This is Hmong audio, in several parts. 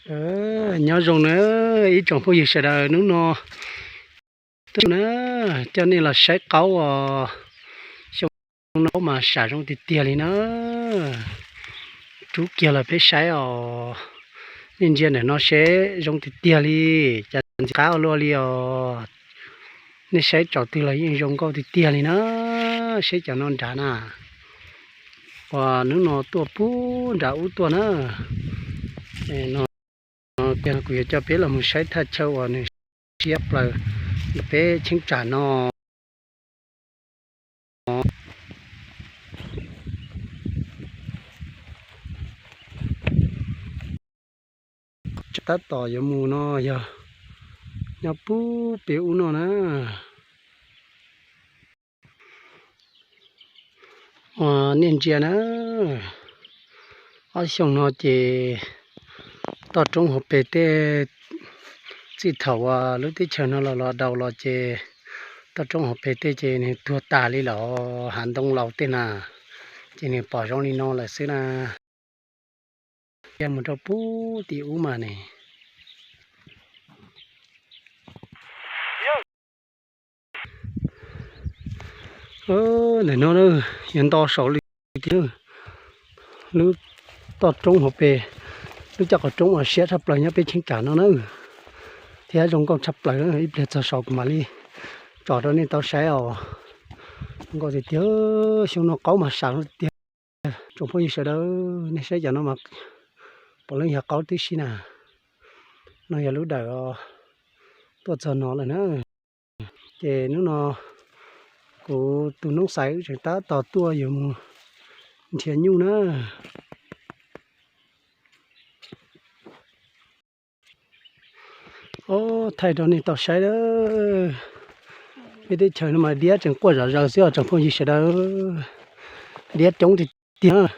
Nyob zoo na ib tsoom phooj ywg sawv daws, hnub no tuaj na, coj nej los saib qaub os. Xyoo no qaub mas sam zoo tiag tiag li na. Rub kiag los peb saib os. Nej ntsia ntawm no seb zoo tiag tiag li, cas ntxim qab ua luaj li os. Nej saib tsaus twg los yeej zoo nkauj tiag tiag li na. Saib cov no nrad na, uas hnub no tuaj puag nram ub tuaj na. No kuv yuav coj peb los mus saib thaj chaw uas nws siab plaws peb cheeb tsam no. Tab tom yuav mus no yog nyob puag pem ub no na. Uas nej ntsia na, ob xyoo no ces toj roob hauv pes tej, txij thaum uas lub teb chaws no los los daus los ces toj roob hauv pes tej ces nws tuag tas li lawm, hav ntoo laus tej na, ces nws pom zoo li no lawm xwb na. Mus rau puag tim ub mas ne. Ntawm no na, yuav nto saum li tiag. Lub toj roob hauv pes, lub caj qhov roob uas siab tshaj plaws nyob peb cheeb tsam no na, thiab zoo nkauj tshaj plaws. Ib pliag txog saud kuv mam li tso rau nej tau saib os. Zoo nkauj tiag tiag, xyoo no qaub mas sam tiag. Tsoom phooj ywg sawv daws, nej saib cov no mas puav leej yog qaub tib si na. No yog lub dawm tuaj txog no lawm na. Ces hnub no kuv tus noob xais wb tseem tab tom tuaj yuav mus nrhiav nyuj na. Thaij rau nej tau saib lawm. Peb teb chaws no mas diab tseem quaj zom zaws xwb os tsoom phooj ywg sawv daws. Diab coob tiag tiag.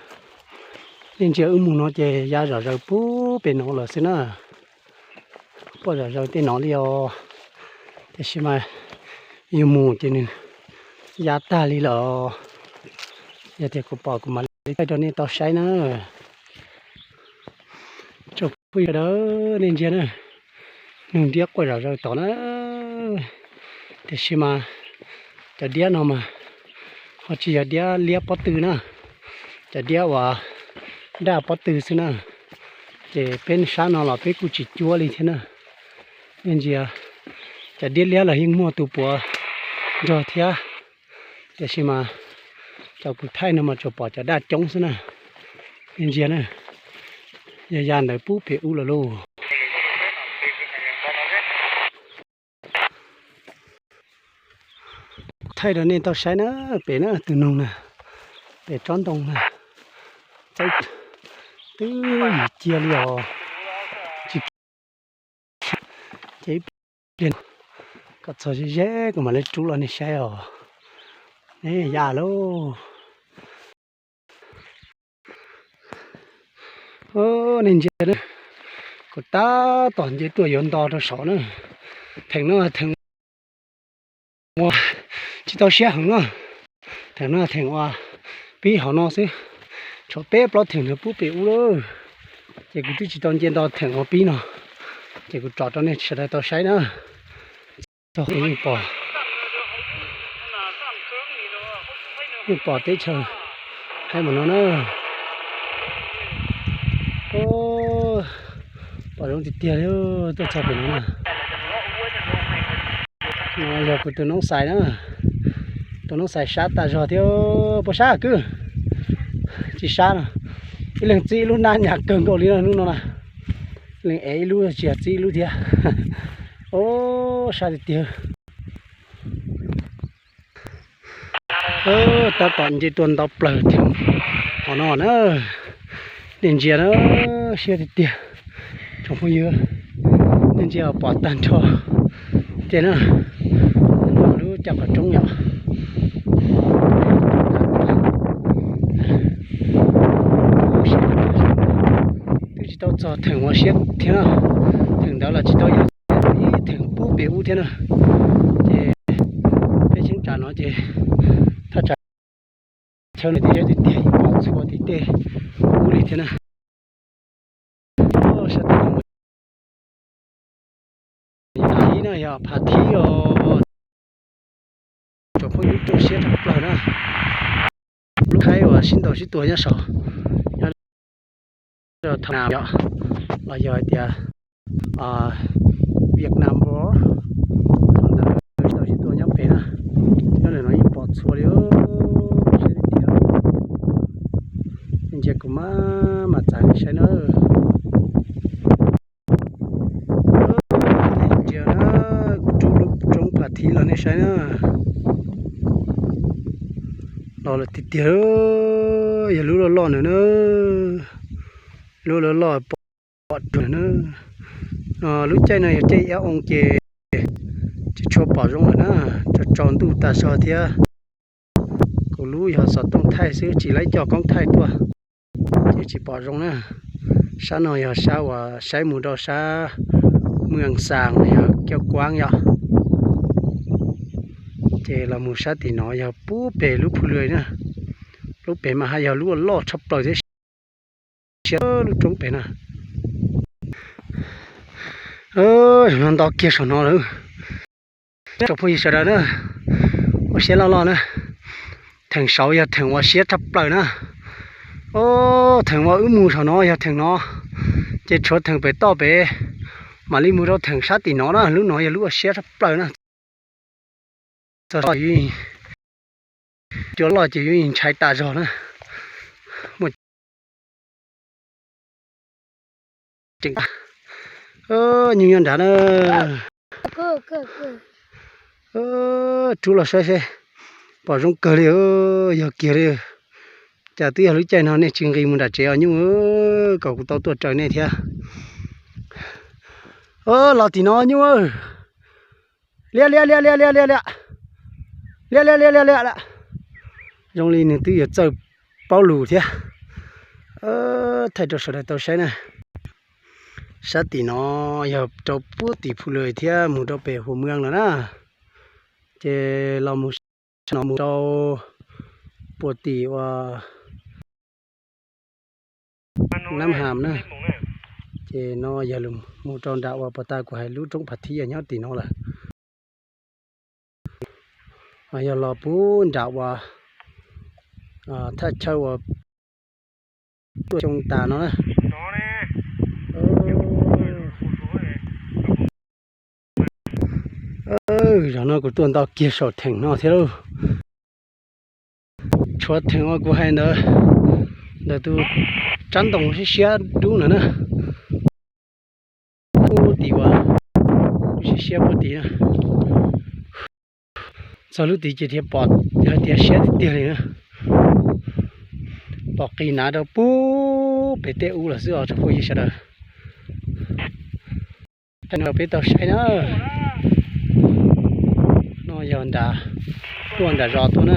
Nej ntsia wb mus no ces ya zom zaws puag pem no lawm xwb na. Quaj zom zaws tej no li os. Tiam sis mas yus mus ces nws ya tag li lawm. Yog tias kuv pom kuv mam li thaij rau nej tau saib na. Tsoom phooj ywg sawv daws, nej ntsia na, nug diab quaj zom zaws tod na. Tiam sis mas cov diab no mas ho tsis yog diab liab pob tw na, cov diab uas daj pob tw xwb na. Ces peb sab no los peb kuj tsis cuab li thiab na. Nej ntsia, cov diab liab los yeej muaj tus puav nrog thiab, tiam sis mas cov kuv thaij no mas tsuas pom cov daj coob xwb na. Nej ntsia na, yog ya ntawd pub pem ub lawm lauj. Thaij rau nej tau saib na, pem na tus noog na, pem tsob ntoo na, twb cia li os, tsis, ces ib pliag kom txog ze ze kuv mam li rub los nej saib os. Ne ya lauj. Nej ntsia, kuv tab tom nce tuaj yuav nto rau saud na. Theem no theem uas tsis tau siab heev na. Theem no theem uas pib hauv no xwb, tshuav peb plaub theem no pub pem ub lawm. Ces kuv twb tsis tau nce nto theem uas pib no, ces kuv tsom rau nej sawv daws tau saib na. Txog yeej pom, yeej pom teb chaws Thaib mus no na. Pom zoo tiag tiag li, tuaj txog pem no na. No yog kuv tus noob xais na, tus noob xais sab tas zog thiab, puas sab kwj? Tsis sab no, ib leeg txib ib lub nab nyas kawg nkaus li no hnub no na. Leej ev ib lub tsis yog txib ib lub thiab. Sab tiag tiag. Tab tom nce tuaj ntau plaws thiab hov no na. Nej ntsia na, siab tiag tiag. Tsoom phooj ywg, nej ntsia pom tag nrho tiag na. Lub caj qhov roob yom. Twb tsis tau txog theem uas siab thiab na. Theem ntawd los tsis tau yog ib theem pub pem ub thiab na. Ces peb cheeb tsam no ces thaj tsam chaw no ces yog tiag tiag yeej pom txhua tim tej ub li thiab na. Sab tim no no yog Phav Thib os. Tsoom phooj ywg, lub rooj siab tshaj plaws na. Lub khaib uas sib ntaus sib tua nyob saum, nyob rau Thailand yom, los yog hais tias Vietnam os. Thaum ntawd sib ntaus sib tua nyob pem na, nyob ntawm no yeej pom txhua li. Saib tiag tiag, ntsia kuv maj mam txav nej saib na. Ntsia na, kuv rub lub roob Phav Thib los nej saib na. Los lawm tiag tiag, yog lub loj loj ntawd na, lub loj loj pom rau na. Lub caij no yog caij iab oo ces tsis tshua pom zoo lawm na, tsaus tsaus ntuj tas zog thiab. Kuv lub yog xov tooj thaij xwb, tsis laib coj koob thaij tuaj, ces tsis pom zoo na. Sab no yog sab uas saib mus rau sab Mws As Xas, yog Kiav Kuab yom. Ces los mus sab tim no yog pub pem lub Phu Lwm na. Lub pem mas haj yog lub loj tshaj plaws thiab, siab lub roob pem na. Nto kiag saum no lawm. Tsoom phooj ywg sawv daws na, ua siab loj loj na. Theem saud yog theem uas siab tshaj plaws na. Theem uas wb mus saum no yog theem no, ces tshuav theem pem toj pem mam li mus rau theem sab tim no na. Lub no yog lub uas siab tshaj plaws na. Txog cua loj ces yuav ntshai tas zog na. Nyuj nyob nrad na. Rub los saib seb, pom zoo kawg li, yog kiag li. Cas twb yog lub caij no nej tsis nqis mus nram tsev os nyuj, kom kuv tau tuaj raws nej thiab. Los tim no nyuj. Liab liab liab liab liab liab liab. Liab liab liab liab liab. Zoo li nws twb yuav txawj paub lus thiab. Thaij rau sawv daws tau saib na. Sab tim no yog rau puag tim Phu Lwm thiab mus rau pem Hua Muas lawm na. Ces los mus no mus rau puag tim uas Nab Ham na. Ces no yog mus rau nram uas puag ta kuv hais lub roob Phav Thib yog nyob tim no lawm. Yog los puag nram uas thaj chaw uas tuaj xyoo tas no na. Zaum no kuv tuaj nto kiag saum theem no thiab lauj. Tshuav theem uas kuv hais ntawd, ntawm tus tsab ntoo siab siab dub ntawd na. Puag tim uas siab siab puag tim na. Txog lub tid ces thiaj pom hais tias siab tiag tiag li na. Pom qis hnav rau puag pem tej ub lawm xwb os tsoom phooj ywg sawv daws. Thaij no peb tau saib na. No yog nram, tuaj nram zos tuaj na.